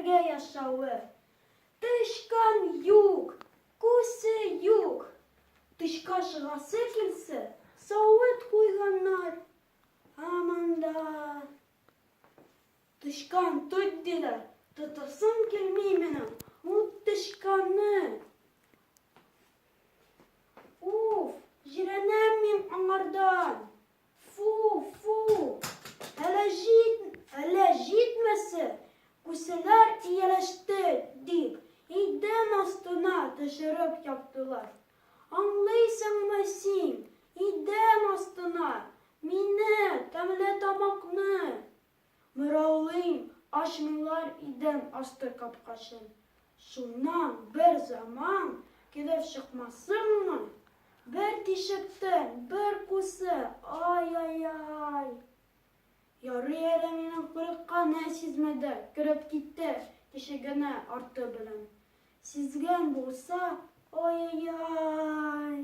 бергә яшәве. Тычкан юк, күсе юк. Тычка чыгасы килсә, савыт куйганнар. Һаман да. Тычкан тот диләр, тотасым килми минем ул тычканны. Уф, җирәнәм мин аңардан. Фу, фу. Әле җит, әле җитмәсә, күселәр ияләште, дип, идән астына төшереп яптылар. Аңлыйсыңмы син, идән астына, мине, тәмле тамакны. Мыраулыйм, ачмыйлар идән асты капкачын. Шуннан бер заман килеп чыкмасынмы? Бер тишектән бер күсе, ай-ай-ай! Ярый әле минем курыкканны сизмәде, кереп китте тишегенә арты белән. Сизгән булса, ай-ай-ай!